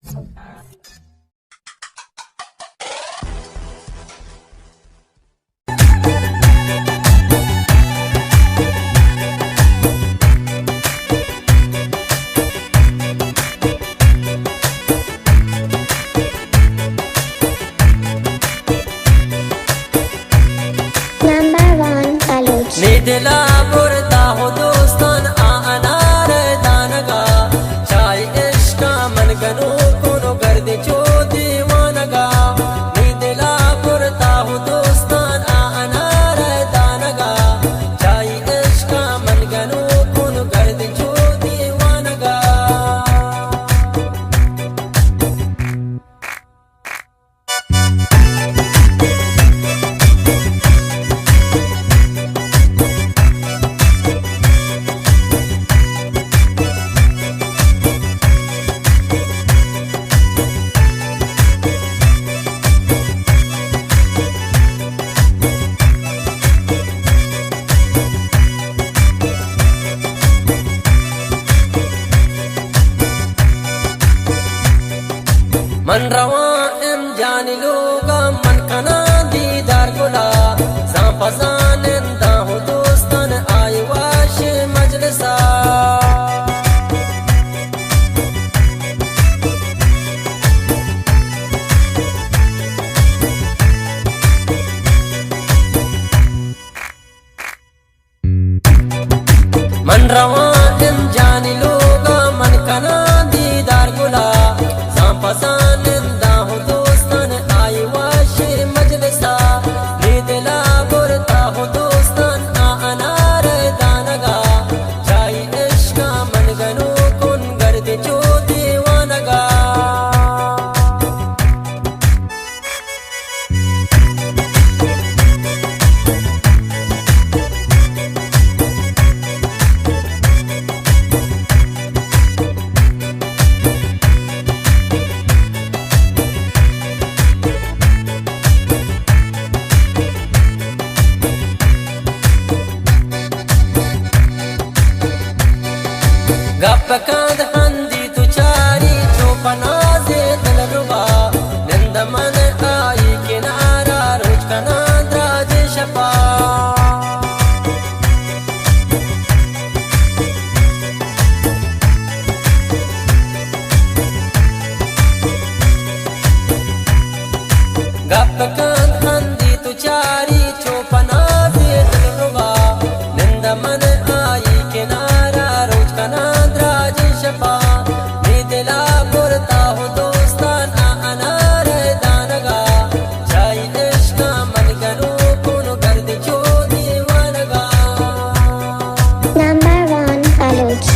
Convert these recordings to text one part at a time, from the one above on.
Number one Baloch. نی دلا برتا ہو دوستان آ انار دانگا، چائے عشقا من گنو کنو گردے چو دیوانگا۔ نی دلا برتا ہو دوستان آ انار دانگا، چائے عشقا من گنو کنو گردے چو دیوانگا۔ من رواں ام جانی لوگا، من کناں دیدار گلا، زان پزان انداں ہو دوستان آئی واشی مجلسا۔ من رواں ام جانی لوگا، من کناں دیدار گلا، زان پزان انداں ہو دوستان آئی واشی مجلسا۔ نی دلا برتا ہو دوستان آ انار دانگا، چائی عشقا من گنو کن گردے چو دیوانگا۔ گپ کند ہندی تو چاری چو پنازے دلربا، نند من آئی کنارا روچ کناں دراجیں شپا۔ گپ کند ہندی تو چاری چو پنازے دلربا، نند من آئی کنارا روچ کناں دراجیں شپا۔ نی دلا برتا ہو دوستان آ انار دانگا، چائی عشقا من گنو کن گردے چو دیوانگا۔ Number one Baloch.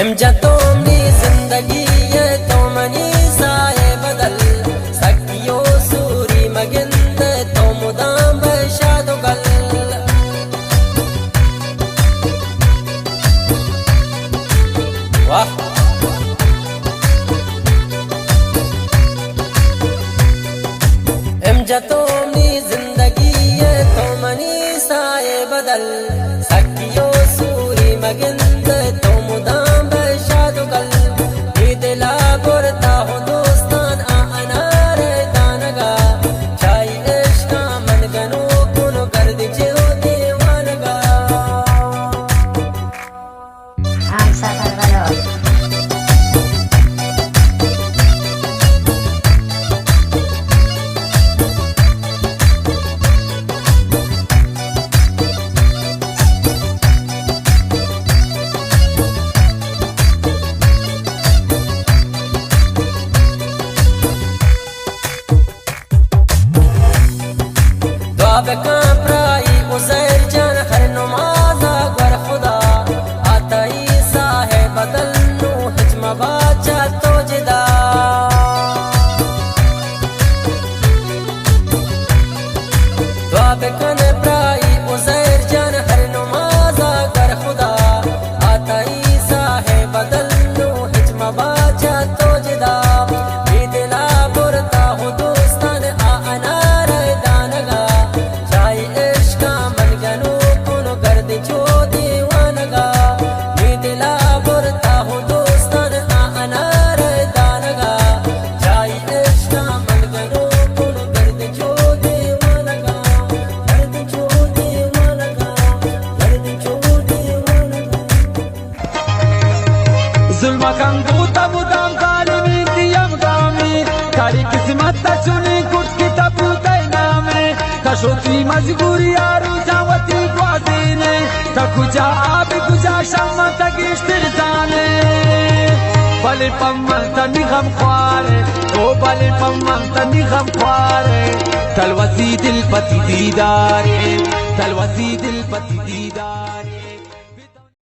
امجا تو منی زندگی ئے، تو منی ساہ ئے بدل، سکی و سوری مگندئے، تو مدام بئے شاد و گل۔ واہ۔ امجا تو منی زندگی ئے، تو منی ساہ ئے بدل، سکی و سوری مگندئے، تو مدام بئے شاد و گل۔ اے دلا برتا ہو دوستان آ انار دانگا، چائی عشقا من گنو کن گردے چو دیوانگا۔ ہمسفر بلوچ۔ دعا بکن پرائی عزیر جان، ہر نمازا گور خدا، آ تئی ساہ ئے بدل نوں ہچ مبا چہ تو جدا۔ دعا کن پرائی عزیر جان ہر نمازا گر خدا، آتا عیسیٰ ہے بدل نو ہچ مباچا تو جدا۔ اے دلا برتا ہو دوستان آ انار دانگا، چائی عشقا من گنو کنو گرد چو دیوانگا۔ اے دلا برتا ہو دوستان آ انار دانگا، چائی عشقا من گنو کنو گرد چو دیوانگا، گرد چو دیوانگا، گرد چو دیوانگا۔ ظلم کن بوتا مدام ظالمی دیم دامی، کاری قسمت تا چنی کت کہ تا بوتا نامی، تا شوتی مجبوری آرو جا وتی گوازینے، تا کجا آب کجا شام تا گیشتر زانے۔ بلے پمن تنی غم خوارے، او بلے پمن تنی غم خوارے، تلوسی دل پتی دیدارے، تلوسی دل پتی دیدارے۔